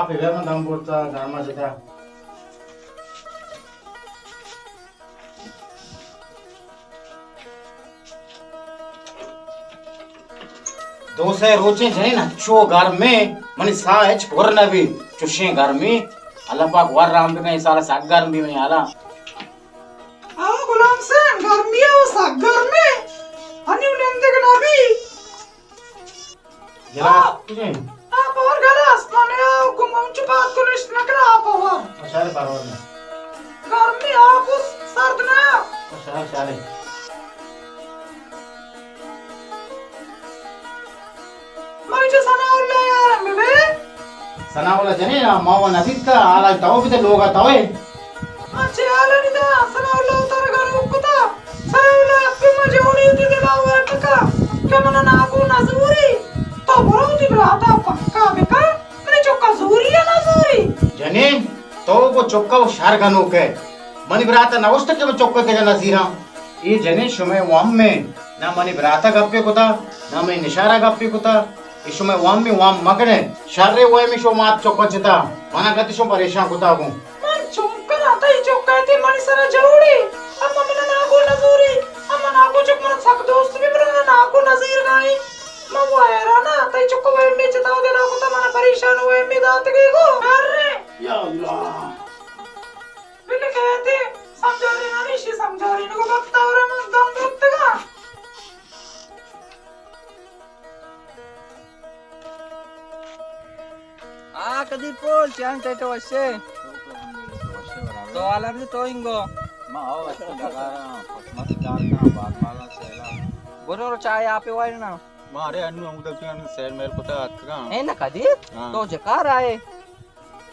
ببر من دم برتا، گرما جتا۔ دو سئے روچیں جنین انچو گرمیں، منی ساہ ہچ پر نہ بی، چوشیں گرمی۔ اللہ پاک ور رحم بکن، اے سال سک گرم بی منی حالا۔ ہاں غلام حسین، گرمی ءَ سک گرمیں، انو نندگ نہ بی۔ گلاس کجیں؟ آپ ور گلاس، من ءَ گم انچو پاد کنشت نہ کناں، آپ ور۔ اشارے پرواہ نہ۔ گرمی آپ سرد نہ۔ اشارے، اشارے۔ منی چہ ثناء اللہ یارم ببے۔ ثناء اللہ جنین، ما و نزیک تا، حالا تو بده لوگا توے۔ اچھا، حالا ندا، ثناء اللہ تر گھر کتا۔ ثناء اللہ اپی ما جوڑی تی دلا ورتکا کہ من ناکو نزوری۔ تو برو تی براتا پکا بکا، منی چکا زوری یا نزوری۔ جنین، تو گو چکا و شر گنوکے۔ منی براتا نوشت کہ من چکا تیگا نزیراں۔ اے جنین شمئے وام ایں، نہ منی برات ءَ گپے کتا، نہ منی نشار ءَ گپے کتا۔ اے شمئے وام ایں، وام مکنے۔ شریں وہمے شو مات چک ءَ چتا، منا کدی شو پریشان کتا گوں۔ من چون کناں، تئی چک ءَ تے منی سر ءَ جوڑے۔ اما من ناکو نزوری، اما ناکو چک من سک دوست بی، من ناکو نزیر گائیں۔ من و حیران آں، تئی چک ءَ وہمے چتا و دلا کتا، منا پریشان وہمے داتگے گو۔ ارے! یا اللہ! بلے کہتے سمجھارینانی شی سمجھارینگ ءَ بختاور ءَ من دم درتگاں۔ آ کدی پول چیان ٹیٹو وشے۔ تو حالا بھی تو انگو۔ ما او اچھا ڈگارا، پسمت ڈالنا، باغ باغا سیلا۔ برو رو چائے آپے وائنا۔ ما ارے انو ہمودا کہ انو سیر میر کتا اتکگاں۔ اے نہ کدی؟ ہاں۔ تو جکار آئے؟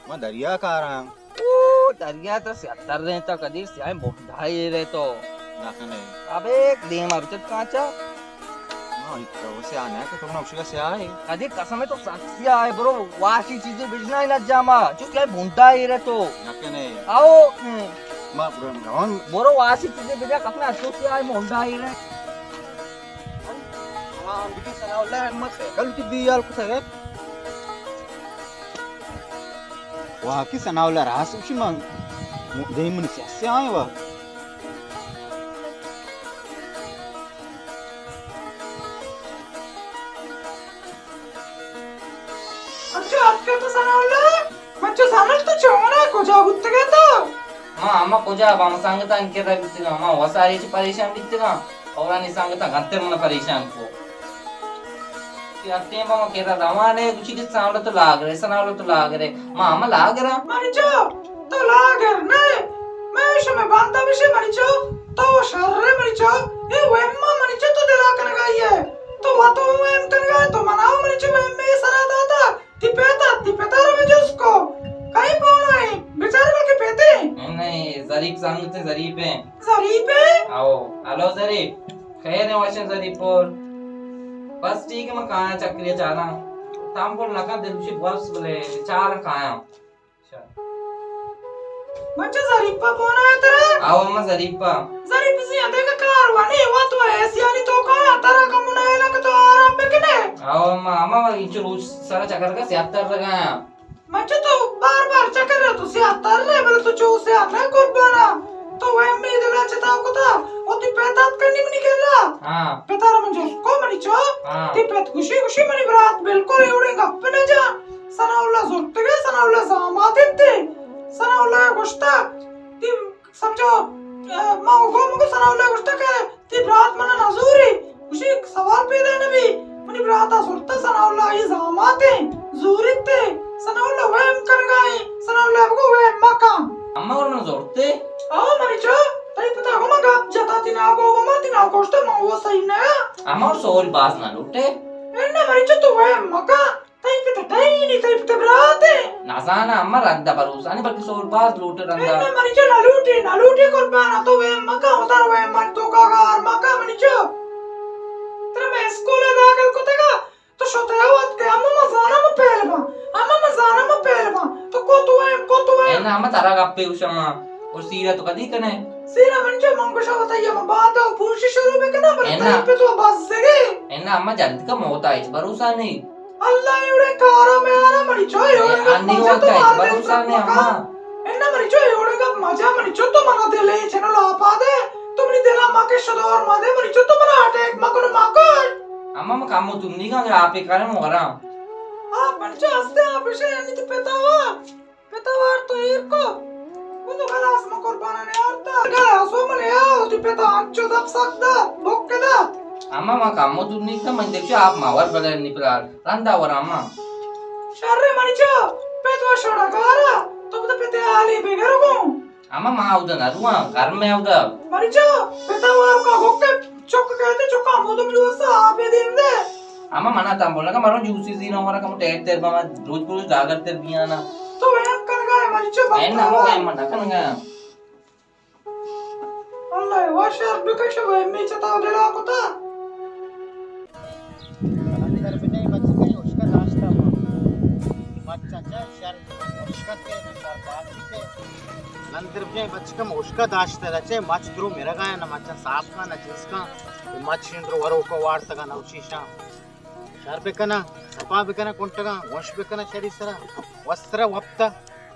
ما دریا کاراں۔ او، دریا تو سیاہ تر رہتا، کدی سیاہیں بڈھائی رہتو۔ نہ کنے۔ ابے، دیم اب چت کانچا۔ ہاں، اتنا وہ سیاہ نہ کہ تم نوشی کا سیاہ ہے۔ کدی قسم ہے تو سک سیاہ ہے، برو، واشی چیزیں بجنا ہی نہ جاما، چو سیاہیں بڈھائی رہتو۔ نہ کنے۔ آؤ۔ ما برو روان۔ برو، واشی چیزیں بجنا، کپنا چو سیاہیں بڈھائی رہتو۔ ہاں، ہم بھی ثناء اللہ احمد ہے۔ کل کی بی یار کتا ہے۔ واقعی ثناء اللہ راست گوشی، من دیم منی سیاسی آئیں وا۔ اچھا، اتکے تو ثناء اللہ، من چو زانت تو چون ئے، کجا بوتگے تو؟ ما ہما کجا با، ہما سنگتانی کرا بیتگاں، ما وساری چہ پریشان بیتگاں۔ اور آنی سنگتاں گنتر من پریشان کو۔ کہ ہر ٹیم ما کرا روان ئے، گوشی کہ ثناء اللہ تو لاگر ئے، ثناء اللہ تو لاگر ئے۔ ما ہما لاگر آں۔ منی چو، تو لاگر نہ ئے۔ میں شمے باندا بشے منی چو، تو شر ئے منی چو۔ اے وہما منی چو تو دلا کنگائی ئے۔ تو وتو وہم کنگا ئے، تو منا منی چو وہمے سرا داتا۔ تی پت ات، تی پت ءَ را بہ جست کو۔ کئی پون ءَ ایں؟ بچار بلکہ پت ایں۔ نہیں، ظریف سنگت ایں، ظریف ایں۔ ظریف ایں؟ آؤ، ہلو ظریف۔ خیر ایں، وش ایں ظریف پور۔ بس ٹھیک ایں، من کایاں چکرے چاراں۔ تام پور لگا دل گوشی بس بلے چاراں کایاں۔ اچھا۔ من چہ ظریف ءَ پون ءَ ترا؟ آؤ، من ظریف ءَ۔ ظریف زی اندے کا کاروانی وا تو ایسی آنی تو کا ترا کمو نہ لگ تو آرام بکنے۔ آؤ، ما، ما انچو روچ سرا چکر کا سیاہ تر لگایا۔ من چہ تو بار بار چکر تو سیاہ تر رہے، بلے تو چو سیاہ نہ قربانا۔ تو وہمے دلا چتا کتا، او تی پت ات کنی منی کلا۔ ہاں۔ پت ءَ را من جست کو منی چو، ہاں۔ تی پت گوشی، گوشی منی برات بالکل ایوڑیں گپ نہ جان۔ ثناء اللہ زرتگے، ثناء اللہ زامات انت۔ ثناء اللہ گوشتا، تی سمجھو، اے، ما گو مگو ثناء اللہ گوشتا کہ تی برات منا نزوری۔ گوشی، سوال پیدا نہ بی۔ منی براتا زرتا، ثناء اللہ آئی زامات ایں، زوریت ایں۔ ثناء اللہ وہم کنگا ایں۔ ثناء اللہ بگو وہم مکن۔ اما گڑا من زرتے؟ او منی چو، تئی پتا گو من گپ جتا، تی ناگو گو من تی ناگوشتا من وہ صحیح نہ۔ اما گڑا سوری باز نہ لوٹے۔ اے نہ منی چو تو وہم مکن۔ تئی پت ڈینی، تئی پت برات ایں۔ نزاناں، اما رندا بھروسہ نی، بلکہ سور باز لوٹ رندا۔ اے نہ منی چو نہ لوٹی، نہ لوٹی قربان، تو وے مکا، اتر وے من تو کا گار مکا منی چو۔ ترا میں اسکول داخل کتگا، تو شتگا وت کے، اما ما زانا ما پہل با، اما ما زانا ما پہل با، تو کو تو ایم، کو تو ایم۔ اے نہ، اما ترا گپے گوشاں، اور سیرا تو کدی کنے؟ سیرا من چو من گوشا وتا، یہ ما بات او پوشی شروع بکنا، بلے اے نہ۔ تئی پہ تو بس گے۔ اے نہ، اما جلد کا موت آئی، بھروسہ نہیں۔ اللہ، ایوڑے کارا میارا منی چو، ایوڑے گپ مجا تو مارا دل سک مکا۔ اما۔ انا منی چو، ایوڑے گپ مجا منی چو، تو منا دل اے چنو لاپا دے۔ تو منی دلا مکش دور مدے منی چو، تو منا اٹیک مکنو مکش۔ اما، ما کمو تم نہیں گا، آپ کرم ورا۔ آپ منی چو ہستے آپ شے، یعنی تو پتا وا۔ پتا وار تو ایر کو۔ وہ تو خلاص ما قربانا نے آرتا۔ خلاص وہ من یا، تو پتا انچو دپ سک دا، بک دا۔ اما، ما کمو دور نہیں تھا، من دیکھو آپ ماور بدل نہیں پلار۔ رندا ور اما۔ شر منی چا، پت و شڑا کارا، تو پتا پتے آلی بگر گو۔ اما، ما اودا نہ رواں، گرم ہے اودا۔ منی چا، پتا وار کا گوکے۔ چک کہتے چکا مودو ملوسا آپ دیم دے۔ اما، منا تام بولنا کہ مرو جوسی زینا ورا کم ٹیٹ تر بما، روز روز داگر تر بیانا۔ تو وین کنگا ہے منی چو بخت۔ اے نہ ہو، اے منا کنگا۔ اللہ، وہ شر بکش، وہ می چتا دلا کتا۔ اندر بجائے بچے اشکا داشتا ما۔ بچہ چا شر اشکا تے شر باتی تے۔ نندر بجائے بچکم اشکا داشتہ، چے مچ درو مرگا یا، نہ مچا صاف کا، نہ چیز کا۔ مچ اندر وروکا وارتگا نوشیشا۔ شر بکنا، صفا بکنا کنٹگا، وش بکنا شری سرا۔ وسرا وپتا۔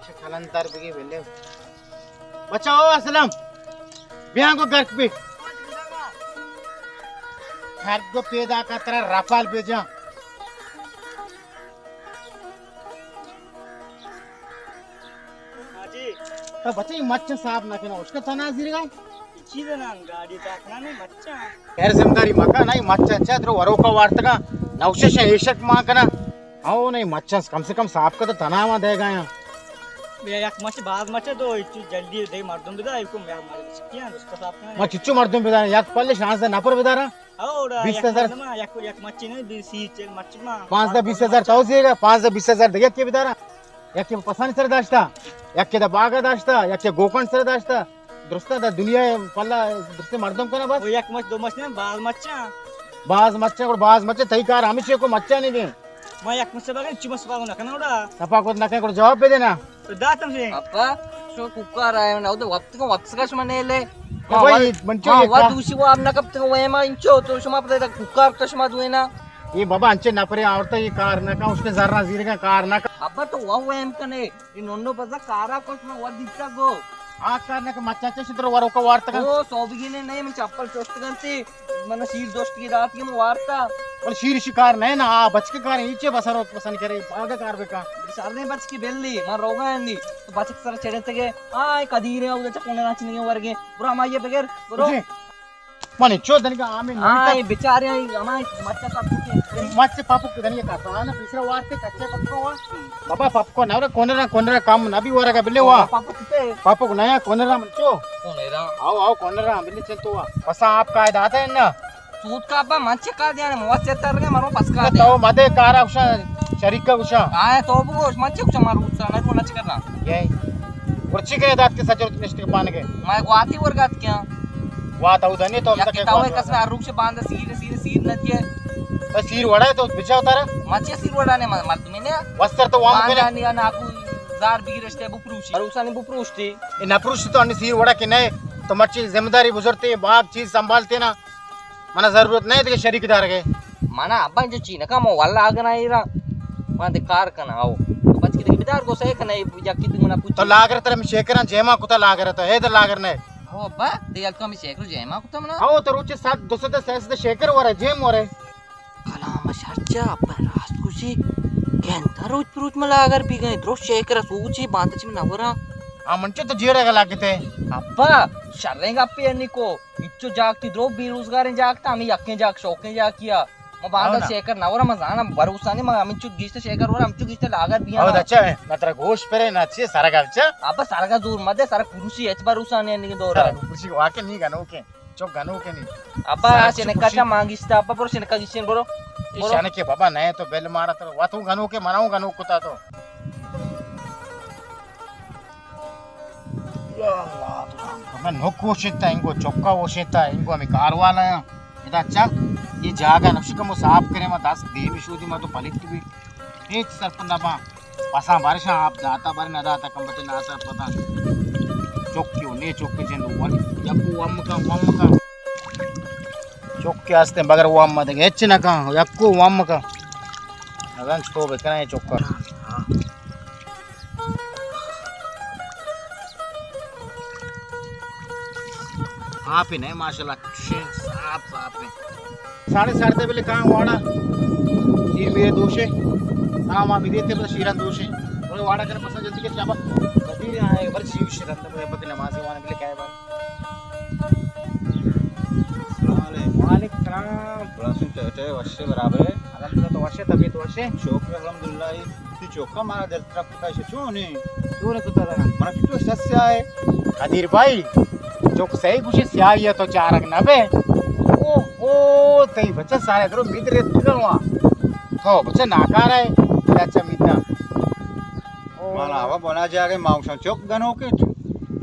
چہ کلندر بگی بلے۔ بچا او اسلم۔ بیاں گو گرک بی۔ ہر دو پیدا کا ترا رفال بجا۔ حاجی۔ تو بچہ، یہ مچ صاف نہ کنا، اس کا تنا زیرگا۔ چیز نا، گاڑی تاک نہ نہیں، مچا۔ خیر ذمہ داری مکا، نہیں مچا، چا درو وروکا وارتگا، نوشش ایشک ما کنا۔ او نہیں مچا، کم سے کم صاف کا تو تنا ما دے گا یا۔ بیا یک مچ، باز مچ دو، چو جلدی دے مردم بدا، ایکو میا مال چکیاں، اس کا صاف کنا۔ ما چچو مردم بدا، یک پلے شانزدہ نفر بدارا۔ اوڑا بیست ہزار۔ یک مردم، یک، یک مچی نہیں، بیس، سی، چل مچی ما۔ پانزدہ بیست ہزار تو زیگا، پانزدہ بیست ہزار دگہ کے بدارا۔ یکے پسانی سر داشتا، یکے دا باغا داشتا، یکے گوکن سر داشتا۔ درستا دا دنیا پلا درستے مردم کنا بس۔ وہ یک مچ، دو مچ نہیں، باز مچا۔ باز مچا، اور باز مچا، تئی کار ہمیشہ کو مچا نہیں دیں۔ ما یک مچ باغا، چی مچ باغا نہ کنا اوڑا۔ سپا کو نہ کنا، کو جواب دے دینا۔ تو داتم سے۔ اپا، شو کوکار آئے نا، او تو وقت کو وقت کا شما نہیں لے۔ بھائی، منچو ہاں، یہ وا کا دوشی وہ آپ نہ کب تک وہ ما انچو، تو شما پتہ تھا کوکار کا شما دوئے نا۔ یہ بابا انچے نہ پرے آورتا، یہ کار نہ کا، اس کے ذرا زیر کا کار نہ کا۔ ابا تو وہ ویم کنے، یہ نونو بزا کارا کچھ میں وہ دیتا گو۔ آ کار نہ کا، مچا چا شدر ورو کا وارتا کا۔ او، سو بگینے نہیں، من چپل چست کرتی، من شیر دوست کی رات کے میں وارتا۔ بل شیر شکار نہیں نا، آ بچ کے کار، ایچے بسر پسند کرے، باغ کار بکا۔ سر نہیں بچ کی بلی، من روگا نہیں، تو بچ کے سر چڑھتے گئے، آئے کدیرے، او چکونے ناچ نہیں ورگے، برا مائیے بغیر، برو۔ جی۔ من چو دنگا آمین ہاں، نویتا۔ یہ بیچارے ہیں، ہمارے مچا سب کچھ ہے۔ مچ پاپو کو دنگا کسا نا، پیسرا واسطے کچے پکو وا۔ بابا پاپو کو نہ، کونرا، کونرا کام نہ بھی ورگا بلے وا۔ پاپو کتے؟ پاپو کو نیا کونرا من چو۔ کونرا؟ آؤ، آؤ، کونرا، بلے چل تو وا۔ پسا آپ کا داتا ہے نا؟ سود کا ابا من چکا دیانے، موت سے تر گئے، مرو پس کا دیا۔ تو مدے کارا کشا، شریک کا کشا۔ آئے تو بگوش، من چک چما روچ سا، نہ کو نچ کرنا۔ یہ۔ ورچی کے دات کے سچر نشتے پان کے۔ میں گواتی ورگات کیا؟ وات او دنے تو ہم تک تو قسم ہر روک سے باندھ سیر، سیر، سیر نہ دیے۔ تو سیر وڑا ہے تو بچا اتارا؟ مچے سیر وڑا نے مر-، مردمی نے۔ وستر تو وام کرے۔ باندھا نیا ناکو زار بگی رشتے بپروشی۔ اور اسانی بپروشتی۔ اے نہ پروشتی تو انی سیر وڑا کے نہیں۔ تو مرچی ذمہ داری بزرتے، باغ چیز سنبھالتے نا۔ منا ضرورت نہیں دیگہ شریک دار گئے۔ منا ابا جو چی نکا مو واللہ آگنا ایرا۔ ما دے کار کنا آؤ۔ تو بچ کے دیگہ بدار گو سہی کنا، یکی تو منا پوچھ۔ تو لاگر تر میں شیکران جیما کتا لاگر تو، اے در لاگر نہیں۔ او ابا، دے یل تو ہمیں شیکر جیما کتا منا۔ او تو روچے سات، دو سو تے سہ سو شیکر ورے، جیم ورے۔ کلام شرچا، ابا راست گوشی۔ گنتا روچ پروچ ملا اگر بھی گئے، درو شیکر سوچی بانتا چی نورا۔ آ منچو تو جیڑے گا لگتے۔ ابا، شریں گپے انی کو۔ انچو جاگتی درو بے روزگاریں جاگتا، ہمیں یکیں جاگ شوقیں جاگ کیا۔ ما باندا ہاں نا۔ شیکر نہ ورا، ما زانا بھروسہ نہیں، ما ہمیں چو گیشت شیکر ورا، ہم چو گیشت لاگر بیانا۔ ہاں، اچھا ہے۔ نہ ترا گوش پرے، نہ چیے سرگا بچا۔ ابا سرگا زور مدے، سرگ پروشی ہچ بھروسہ نہیں، نہیں دورا۔ سرگ پروشی واقع نہیں گنوکے، چو گنوکے نہیں۔ ابا سرگ شنکا پروشی۔ چا مانگیشتا، ابا برو شنکا گیشین برو۔ اے برو۔ شنکے بابا نئے تو بل مارا تو، وا تو گنوکے، منا ہوں گنوک کتا تو۔ یا اللہ، من نوک وشتا، انگو چکا وشتا، انگو ہمیں کار والا ہیں۔ ادا چا، یہ جاگہ نقش کمو صاف کرے، ما دست دیمی شودی، ما تو پلیت بھی۔ ہیچ سر پر نبا۔ پسا بارشاں آپ داتا، بار نہ داتا، کم بچے نہ سر پتا۔ چکی ہو، نے چکی جن ون، یکو وام کا، وام کا۔ چکی ہستے، مگر وام دے، ہچ نہ کا، یکو وام کا۔ نزان چطور بکنن اے چکا۔ آپ ہی نہیں، ماشاءاللہ، چشیں صاف صاف ہیں۔ ساڑھے ساڑھے بلے کہاں واڑا، شیر میرے دوشے، ہاں، ماں میرے تے بس شیران دوشے۔ اور واڑا کر پسند جلدی کے چابا، بدی آئے، بر شیر شیران تو بس نماز وانے بلے کہے بار۔ السلام علیکم۔ وعلیکم السلام۔ بڑا سن چاچا، وشے برابر ہے؟ الحمدللہ، تو وشے، طبیعت وشے؟ شکر الحمدللہ۔ تو چوکا مارا دل ترپ کتا، چونے؟ چونے کتا دا؟ مارا تو سس آئے۔ قدیر بھائی، چوک صحیح گوشی، سیاہی ہے تو چارگ نہ بے۔ او، او، تئی بچہ سارے درو مید ریت کن وا۔ تو بچہ ناکار ہے، اچھا میدا۔ مانا ہوا بنا جاگے ماوشان چوک گنو کے۔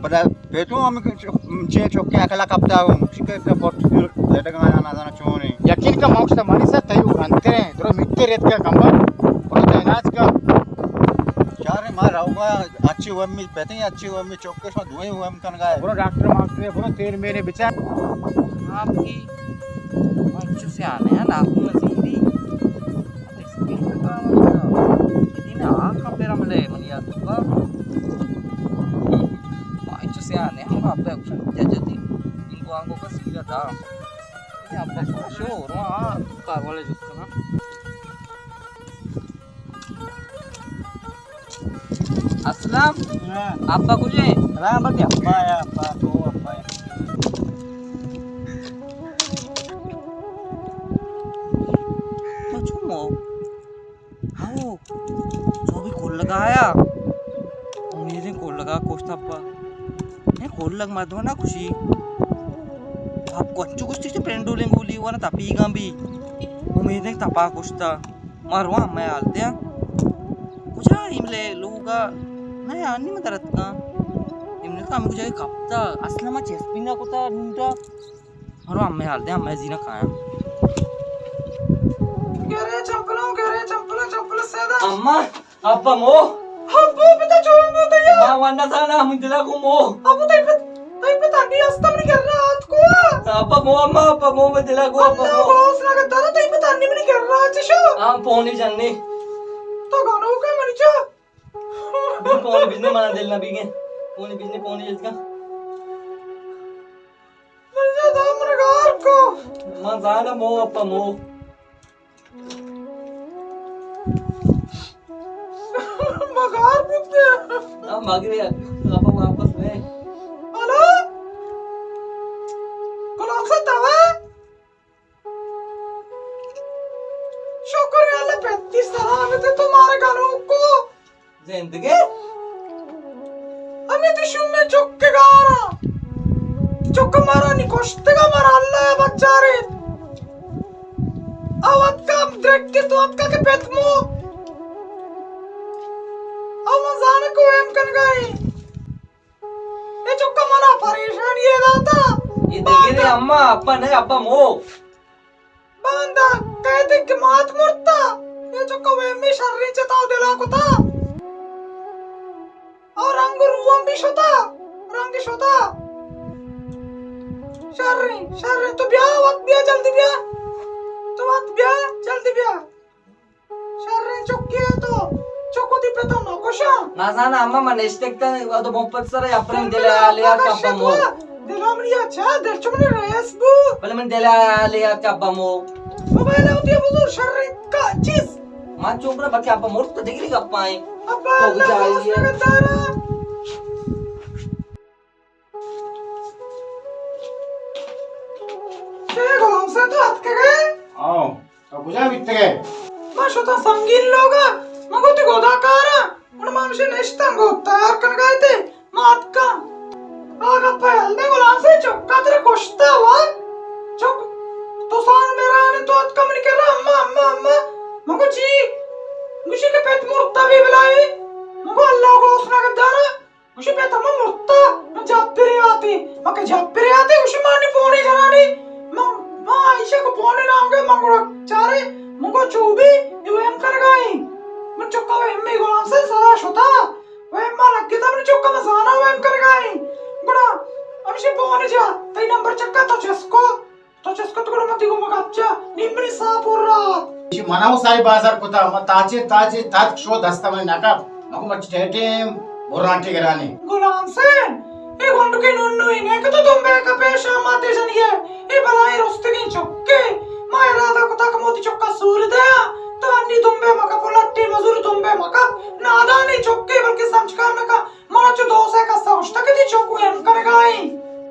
پدا پیتو ہم چے چوکے اکلا کپتا ہوں، شکر کا پوت لٹگا نہ زانا چونے۔ یقین کا ماوشتا مانی سا تیو انترے، درو میتے ریت کا کمبا، پدا تیناج کا۔ چارے ما راوگا اچھی ومی پیتے، اچھی ومی چوکے شما دوئیں وم کنگا ہے۔ برو ڈاکٹر ماسٹر، برو تیل میرے بچا۔ آپ کی انچو سے آنے ہیں، ناخون نزیری۔ اسپیڈ کا مطلب، اتنی میں آنکھ کا پیرا ملے، منی آنکھ کا۔ انچو سے آنے ہیں، آپ پہ اکشن ججتی۔ ان کو آنکھوں کا سیدھا تھا۔ یہ آپ بس شو، رو، ہاں، کار والے جس کا نا۔ اسلم، ہاں۔ ابا کجے؟ سلام بھائی، ابا آیا، ابا تو، ابا آیا۔ تو چون ہو؟ ہاؤ، تو بھی کول لگایا۔ امید ہے کول لگا کوشت ابا۔ اے کول لگ مردم نہ کشی۔ آپ کو انچو کشتی تو پینڈولیں گولی والا تپی گاں بھی۔ امید ہے تپا کشتا۔ ما رواں امئے حال دیاں۔ کجا ایملے لوگا؟ نہ، آنی ما درتکاں۔ ایملے تو ہمیں کجا کپتا۔ اصلا ما چیس بھی نہ کتا ڈھونڈا۔ ما رواں امئے حال دیاں، امئے زینا کایاں۔ گرے چمپلوں، گرے چمپلوں، چمپل سیدا۔ اما، ابا مو۔ ابو پتا چون بوتا یا؟ ما وانا زانا، ہم دلا کو مو۔ ابو تئی پت تئی پت انی است منی کرا آتکو۔ ابا مو، اما، ابا مو، من دلا گو، ابا اللہ مو۔ گوس نہ کر، دارا تئی پت انی منی کرا چشو۔ ہم پونی جنی۔ تو گانو کا منی چا؟ بزنی پونی، بزنی منا دل نہ بیگے۔ پونی بزنی، پونی جتکا۔ منی چا دا من گار کو۔ من زانا مو، ابا مو۔ مگار بوتے۔ ہاں، مگرے، اب واپس میں۔ ہلو؟ غلام صاحب، تو ہے؟ شکر ہے اللہ، پینتیس سلامت ہے تمہارے گھروں کو۔ زندگی؟ ہمے تو شومیں چک گارا۔ چک مارا نی کشتگا، مارا اللہ بچارے۔ او اتکا درکے تو اتکا کہ پت مو۔ او من زانکو ایم کنگا ایں۔ اے چکا منا پریشانی اے داتا۔ اے دگرے اما، ابا نہ، ابا مو۔ باندا کہتے کہ مات مرتا، اے چکا ویمی شریں چتا دلا کتا۔ او رنگ روان بھی شتا، رنگ شتا۔ شریں، شریں، تو بیا، وقت بیا، جلدی بیا۔ تو وقت بیا، جلدی بیا۔ شریں چکے ئے تو، چک وتی پت ءَ نہ کشاں۔ نہ زاناں اما، من نشتگ تاں، وھد ءَ محبت سر ءَ اپریں دل ءَ حالے ءَ کپ ءَ مو۔ دل ءَ منی اچھا، دل چو منی ریس بو۔ بلے من دل ءَ حالے ءَ کپ ءَ مو۔ موبائل ءَ وتی بزور شریں کا چیز۔ من چون برا بلکہ ابا مرت دگری گپائیں۔ ابا تو اللہ بجائیے۔ دوست نگدارا۔ چے غلام صاحب تو اتکگ ئے؟ آؤ، تو کجا بیتگ ئے؟ ما شتاں سنگین لوگ ءَ، ما گوں وتی گدا کاراں، گڑا ما ہمشی نشتاں گوں تیار کنگ ءَ ات، ما اتکاں۔ آ گپ ءَ یل دے غلام صاحب، چک ءَ ترا کشتا وا؟ چک تو سان میران تو اتکا منی کرا، اما، اما، اما۔ من گوں چی؟ گوشی کہ پت مرتا بے بلائی۔ من گوں اللہ گوس نہ گدارا۔ گوشی، پت ہما مرتا، من جاپرے آتے، من کہ جاپرے آتے، گوشی، مانی پونے جنانی، من، من عائشہ کو پونے نام گئے، من گڑا چارے، من کو چوبی، یہ ویم کرگا ہی۔ من چکا ویمی غلام سے سدا شتا، ویما لگتا، من چکا مزانا ویم کرگا ہی۔ گڑا، ہمشی پونے جا، تئی نمبر چکا تو چسکو، تو چسکو تو گڑا تئی گوما گپ جا، نی منی ساہ پر ات۔ ایشی منا و ساری بازار کتا، ما تاچے، تاچے، تاتک شو دستا من نکپ۔ مگو مچ ٹیٹیم برانٹی گرانی۔ غلام حسین، اے گونڈکے نونوئی نے کہ تو دمبے کپے شاماتے جنیے۔ اے بلائیں رستگیں چکے۔ ما ارادہ کتا کہ موتی چکا سور دیا۔ تو انی دمبے مکپ و لٹے مزور دمبے مکپ۔ نادانی چکے بلکہ سمجھکار نکا۔ منا چو دو سے کسا گوشتہ کہ تئی چک ویم کنگائیں۔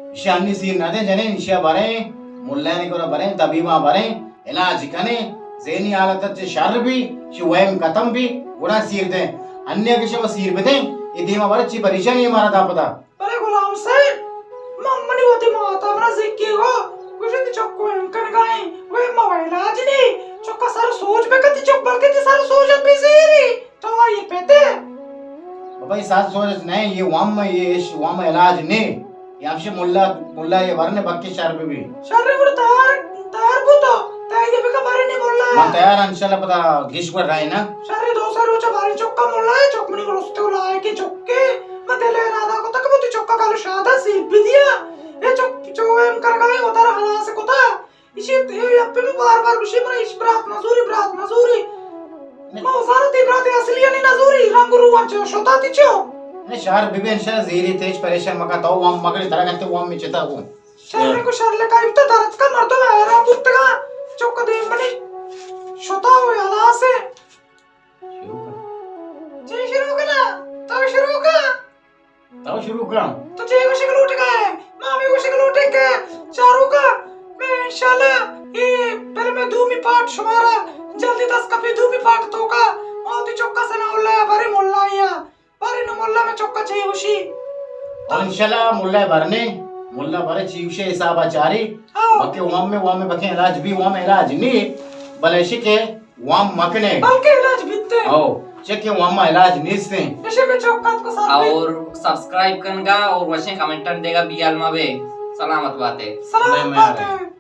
ایشی انی سیر ندیں جنین، ایشیا بریں، ملانی گورا بریں، طبیباں بریں، علاج کنیں، ذہنی حالت چہ شر بی، چہ ویم ختم بی، گڑا سیر دیں۔ انی اگہ شما سیر بدیں، اے دیما برے چی پریشانی مارا دا پدا۔ بلے غلام حسین، من منی وتی ماتا منا زکی گو، گوشے تئی چک ویم کنگائیں، ویم ما علاج نی، چکا سر سوج بکن تئی چک بلکہ تئی سر سوجن بزیری۔ تو آئی پتے۔ بابا، یہ ساز سوچ نہیں، یہ وام، یہ اش-، وام علاج نہیں۔ یہ ہمشہ ملا، ملا یہ ورنے بکی شر بی بی۔ شر گڑ تیار، تیار بوتا۔ تے یہ بکا بارے نہیں ملا۔ من تیار، انشاءاللہ پتا گیش گڑ رہے نا۔ شر دو سر روچا بارے چکا ملا ہے، چک منی گلستے و لائے کے چکے۔ من دل ارادہ کو تک بوتی چکا کالو شادہ سی بی دیا۔ یہ چک چو ایم کر گئے، اتارا حلاس کتا۔ ایشی ء اپے من بار بار گوشی، من ایش برات نزوری، برات نزوری۔ ما وزارت برات اصلی نی نزوری، رنگ رو انچو شتا تئی چو۔ نے شر بی بی انشاءاللہ زیری تیج پریشان مکا تو وام مگڑی ترا گنتے وام می چتا گون۔ شر کو شر لکائی تو درد کا مردم حیران بوتگا۔ چک دیم منی شتا و حلاس ہے۔ شروع کن۔ چی شروع کنا؟ تو شروع کن۔ تو شروع کن۔ تو چے گوشگ لوٹگا ئے؟ ما ہمے گوشگ لوٹیں کہ چاروکا، میں انشاءاللہ اے فلم ء دومی پارٹ شمارا جلدی دست کپی۔ دومی پارٹ توکا ما وتی چکا ثناء اللہ ء برے ملا یا برے نو ملا میں چکا چے گوشی۔ اور انشاءاللہ ملا برنے، ملا برے چی گوشے حسابا چاری۔ ہاں۔ بکے وام میں، وام میں بکے علاج بی، وام علاج نی، بلے شکے وام مکنے۔ بلکہ علاج بیتے۔ او، چکے وام علاج نیستے۔ نشے میں چوک کت کو ساتھ میں۔ اور سبسکرائب کنگا اور وشیں کمنٹن دیگا بیال ما بے۔ سلامت باتے۔ سلامت میں، میں باتے۔